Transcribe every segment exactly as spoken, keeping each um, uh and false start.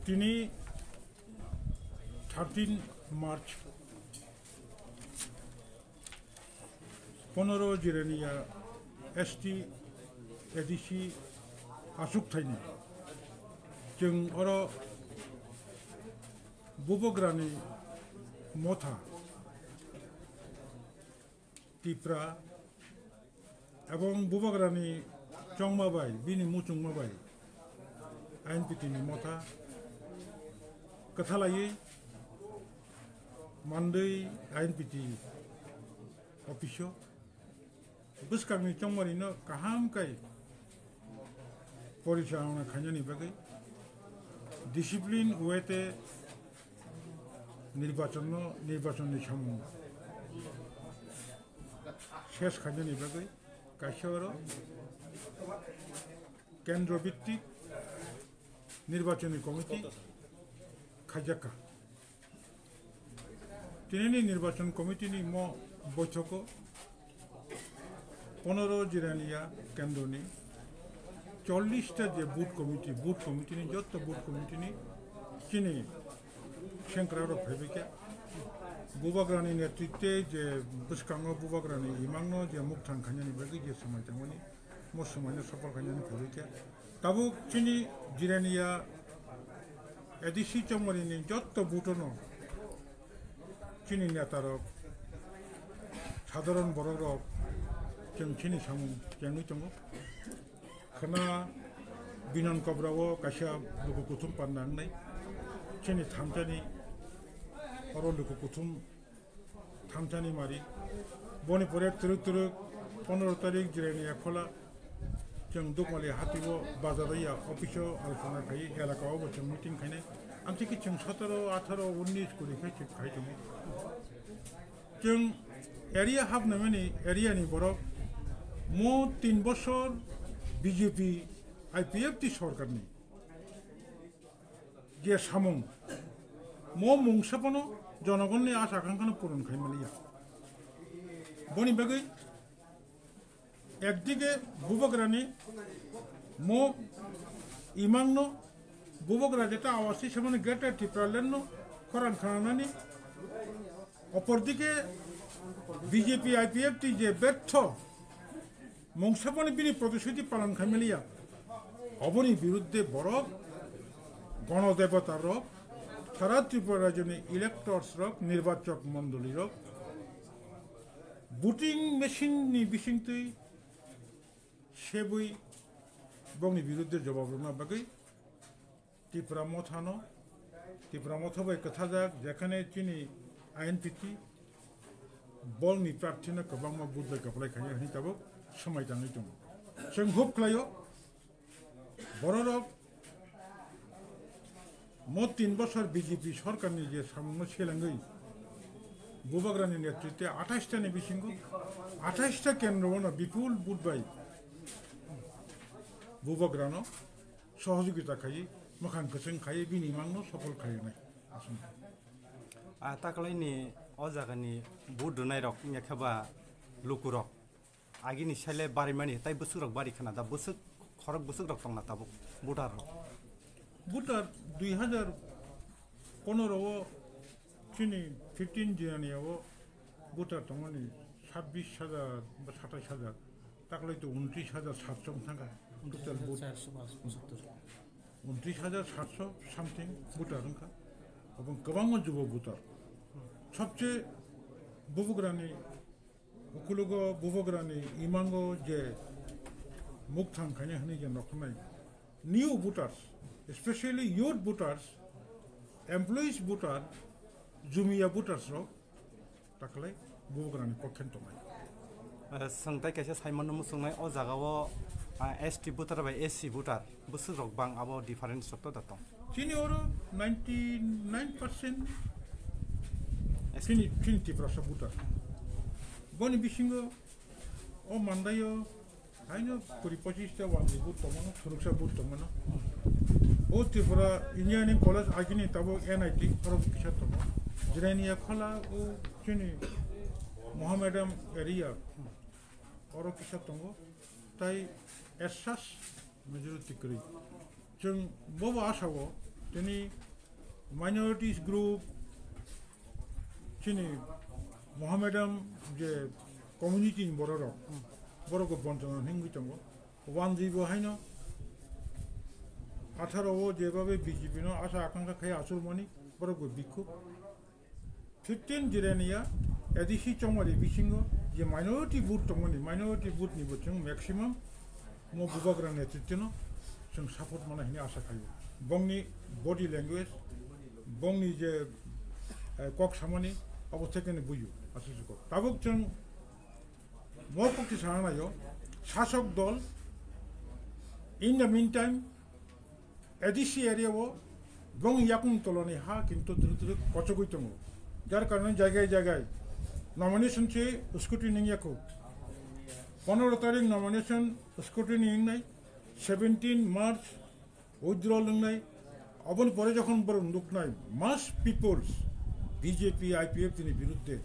Tini thirteen March, ponoro Jirania S T A D C aswk thaini. Chwng oro Bubagrani motha Tipra ebong Bubagrani chongma bai, bini muchungma bai I N P T ni motha kwthalaiwi mandwi I N P T office o bwskangni chongmarino kaham kai porichalona khainani bagwi discipline way te nirbachonno, nirbachonni samung ses khainani bagwi kaisa oro kendro bhittik nirbachoni committee khaijakha. Tinini nirbachon committee ni mo boithogo ponoro Jirania kendroni chollish ta je booth committee, booth committee ni jotto booth committee ni chini sengkrak rok phaibaikha. Bubagrani netritwe je bwskango Bubagrani imangno je mukthang khainani bagwi je swmai tangmani, mo swmaino sopol khainani phaibaikha. Tabuk chini Jirania A D C chongmarini jotto booth-ono chini netarok, sadharon borokrok chwng chini samung chengwi tongo. Khwna Binon Kobrao kaisa luku kuthum panda wngnai, chini thamsani oro luku kuthum thamsani mari. Boni pore twrwk twrwk ponoro tarik Jirania khola chwng Dukmali hatio bazar ya office o alpana khai elaka o bo chwng meeting khainai. Amtwi khe chwng sotoro, atharo, unnish, kuri khe chwng khai tongo. Chwng area hapnamani area ni borok mo tin bosor B J P I P F T sorkarni je samung, mo mungsa phano jonogonni asa akangkhano puron khai manliya. Boni bagwi ekdige Bubagrani mo imangno Bubagra jeta awasi samani Greater Tipraland no khorang khanani, opordike B J P I P F T je bertho mungsa phano bini protishuti palan khaimaliya, oboni birudde borok, gono debota rok, sara Tripura rajyoni electors rok, nirbachok mondoli rok, voting machine ni bisingtwi sebwi bongni birudde jobab rwna bagwi Tipra Mothano, Tipra Motha bai kwthajak, jekhane chini I N P T bolni prarthino kwbangma vote bai kwplai khainai hwnwi tabuk swmai tangwi tongo. Chwng hope khlaio, bororok mo tin bosor B J P sorkarni je samungno selengwi Bubagrani netritwe athais ta ni bisingo athais ta kendro-ono bipul vote bai Bubagrano sohojogita khaiwi, mwkhang kwchwng khaiwi bini mangno sopol khainai. Aswk. A takwlaini o jagani vote rwnairok wngya khe ba lukurok agini sale barimani tei bwswkrok bari khna da, bwswk khorok bwswkrok tongna tabuk voter rok. Voter dui hazar ponoro o chini fifteen Jirania o voter tongmani sabbish hajar ba satais hajar, taklai to untris hajar satso wngkha total vote. Untris hajar satso something voter wngkha. Obo kwbangma jubo voter. Sobse Bubagrani ukulugo, Bubagrani imango je mukthang khainai hwnwi je nokhnai, new voters, especially youth voters, employees voter, jumia voters rok taklai Bubagrani pokhen tongnai. Eh, swng tai kaisa saimano muchungnai o jagao, ah, S T voter bai S C voter bwswk rok bang abo difference rok to da tong. Chini oro ninety nine percent chini, chini Tiprasa voter. Boni bisingo o mandaio haino kuri pochis ta wangwi vote tongmano, thuruksa vote tongmano. O Tripura Engineering College agini tabuk N I T oro kisa tongo. Jirania Khola o chini Mohammedan area oro kisa tongo. Tai as such majority kwrwi. Chwng bobo asao tini minorities group chini Mohammedan je community ni bororok, borok bo bonchona hingwi tongo. Wanjwi bo haino atharo o jebabe B J P no asa akankha khai achuk mani borok bo bikhu. Fifteen Jirania A D C chongmani bisingo je minority vote tongmani, minority vote ni bo chwng maximum mo Bubagra netritwno chwng support mana hini asa khaio. Bongni body language, bongni je, eh, kok samani abo thekeni buyu aswk kok. Tabuk chwng mo kokti sana naio, sasok dol in the meantime A D C area o bong yakung tolani ha kintu dru dru kochogwi tongo. Jar karone jagai jagai nomination se scrutiny nung yakho. Pondro tarik nomination scrutiny nung nai, seventeen March withdrawal nung nai. Oboni pore jokhon borok nuknai mass peoples B J P I P F ni biruddhe,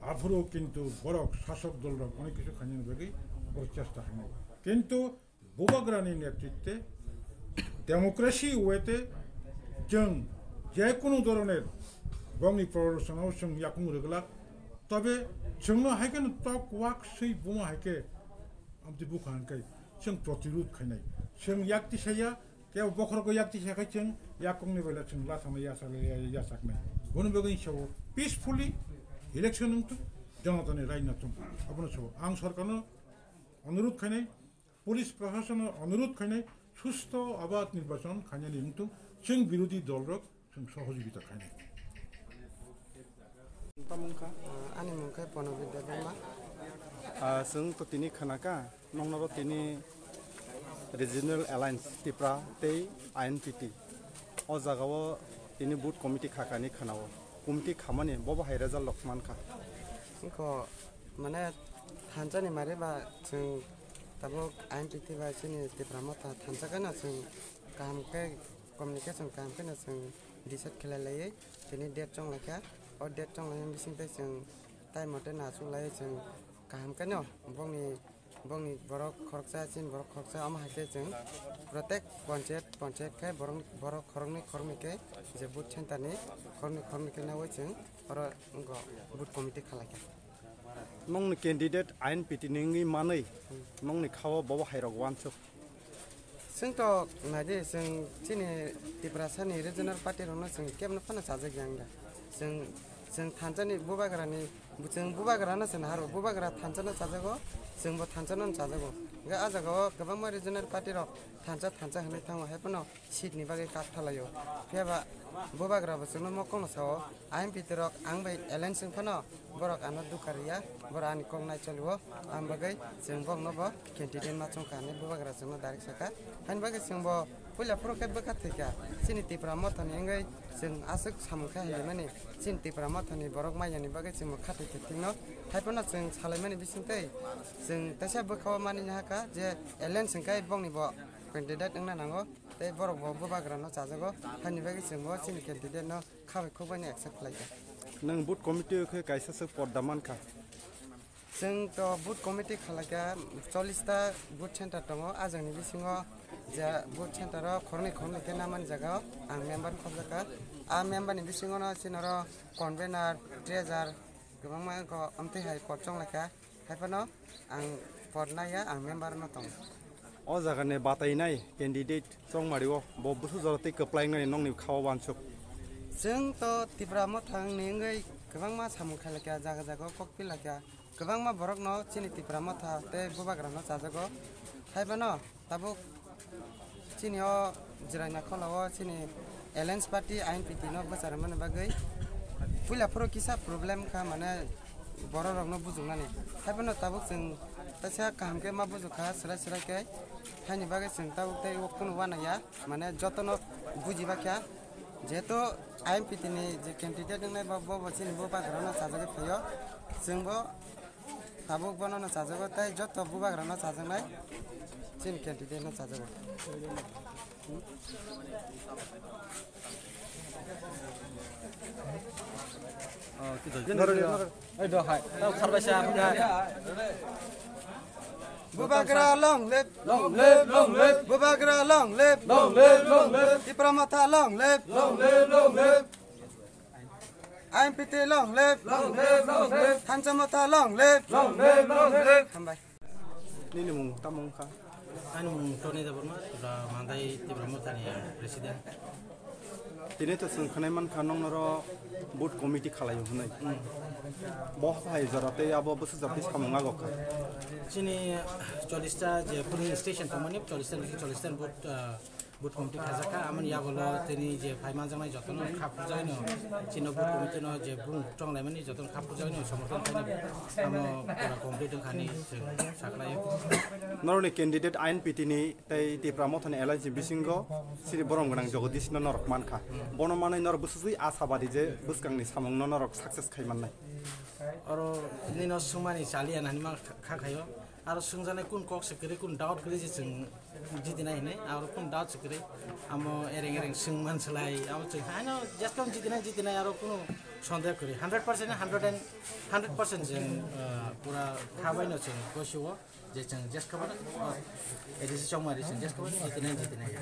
aphuru kintu borok sasok dol rok onek kisu khainani bagwi borok chesta khainai. Kintu Bubagrani netritwe democracy wete chwng je kunu doroner bongni prorosonao chwng yakung rwglak, tobe chwngno hai kheno tok wak swi buma hai khe amtwi bukha hwn khe chwng protirud khainai. Chwng yak tisaya kebo bokhorok yak tisa khai chwng yakungni baila chwng lasama yasaknai. Boni bagwi sao peacefully election wngthung, jonatani raina thung. Abono sao ang sorkarno onurud khainai, police prashasono onurud khainai, susto abad nirbachon khainani wngthung, chwng birodhi dolrok chwng sohojogita khainai. Tamo wngkha? Ah, ani mung khe Pranabit Debbarma. Ah, chwng to tini khanaka, noknaro tini Regional Alliance Tipra tei I N P T. O jagao tini booth committee khakani khanao. Committee khamani bobo hai result rok mankha. Wngkho, mane, thansa ni mari ba chwng tabuk I N P T bai chini Tipra Motha thansa khe no chwng kaham khe communication kaham khe no chwng decide khlai laiwi tini date chong laikha. O date chong laimani bising tei chwng time mote no achuk laiwi chwng kaham khe no bongni, bongni borok khoroksa, chini borok khoroksa, omo hai khe chwng protek ponchayat, ponchayat khe borok, borok khoroknwi khoroknwi khe je booth center ni khoroknwi khoroknwi khe nawi chwng oro wngkho booth committee khalai kha. Nongni candidate I N P T ni wngwi manwi nongni khao bobo hai rok uansuk. Chwng to naidi, chwng chini Tiprasa ni regional party rokno chwng kebno phano chajak ya wngya. Chwng, chwng thansa ni bubagra ni, chwng bubagra no chwng haro, bubagra thansa no chajago, chwng bo thansa no chajago. Hwnkhe ah jaga o kwbangma regional party rok thansa thansa hinwi thango, hai phano seat ni bagwi kak thalaio. Phiya ba bubagra bo chwngno mokol no sao, I M P T rok ang bai alliance wng phano borok ano dukha rwya, borok ani kok nai cholio, ang bagwi chwng bokno bo candidate ma chong kha hinwi bubagra chwngno direct saka. Haini bagwi chwng bo puila phuru khe bwkha thwikha, chini Tipra Motha ni wngwi chwng aswk samung khe hamya mani, chini Tipra Motha ni borok manya ni bagwi chwng bo khathai khe thwino. Hai phano chwng salai mani bising twi chwng teisa bwkha o mani hakha je alliance wng khe bokni bo candidate wngna nango. Tei borok bo bubagra no chajago, haini bagwi chwng bo chini candidate no khabai khukbai no accept khlai kha. Nwng booth committee o khe kaisa swk podda man kha. Chwng to booth committee khalai kha, chollish ta booth center tongo, ah jang ni bisingo je booth center o khoroknwi khoroknwi khe namani jaga o ang member khobjak kha. Ah member ni bisingo no chini oro convener, treasurer kwbangma wngkha, amtwi hai kok chong lai kha. Hai phano ang pod naiya, ang member no tongo. O jaga ni batainai candidate chongmari o bo busu jora tei kwplai wngnani nongni kha o uansuk. Chwng to Tipra Motha ni wngwi kwbangma samung khailakha, jaga jaga o kok pilakha, kwbangma borok no chini Tipra Motha tei bubagra no chajago. Hai phano tabuk chini o Jirania khola o chini Alliance Party I N P T no bwcharmani bagwi puila phuru kisa problem kha, mane borok rok no bujuknani. Hai phano tabuk chwng teisa kaham khe ma bujukha, swrai swrai khe. Haini bagwi chwng tabuk tei o kunu uanaiya, mane joto no bujibakha. Jehetu I N P T ni je candidate wngnai bo, bo, bo chini bubagra no chajagwi phaio. Chwng bo tabuk bono no chajago tei joto bubagra no chajaknai chini candidate no chajago. Oh, kito, kito, kito. Ei, do hai. Tao kharbai sa, Bubagra long live. Long live, long live. Bubagra long live. Long live, long live. Tipra Motha long live. Long live, long live. I N P T long live. Long live, long live. Thansa Motha long live. Long live, long live. Hambai. Nini mung tamo wngkha? Ani mung Tony Debbarma, Tipra Mandai Tipra Mothani president. Tini to chwng khwnai mankha noknoro booth committee khalaio hwnwi. Bo hai jora tei abo bwswk jora tei samung agokha. Chini chollish ta je polling station tongmani, chollish ta nisi chollish ta booth, ah, booth committee khajakha. Amoni yagulo tini je phai manjaknai jotono kha phurjaknai no, chini booth committee no je bung chonglaimani jotono kha phurjaknai no somorthon khainai amo pura complete wngkhani chwng saklaio. Norokni candidate I N P T ni tei Tipra Mothani alliance ni bisingo chini borom gwnang Jagadish no norok mankha. Bono manwi norok bwswswi asabadi je bwskangni samungno norok success khai mannai. Oro nino swngmani chaliya nani ma kha khayo. Aro swngjaknai kun kok se kwrwi, kun doubt kwrwi je chwng jitinai hinwi. Aro kun doubt se kwrwi. Amo ereng ereng swngman slai. Amo chwng haino just kamo jitinai, jitinai aro kunu sondeho kwrwi. Hundred percent, hundred and, hundred percent chwng, uh, pura khabaino chwng gosio. Je chwng just khabar, oh, A D C Chongmari chwng just khabar, jitinai, jitinai.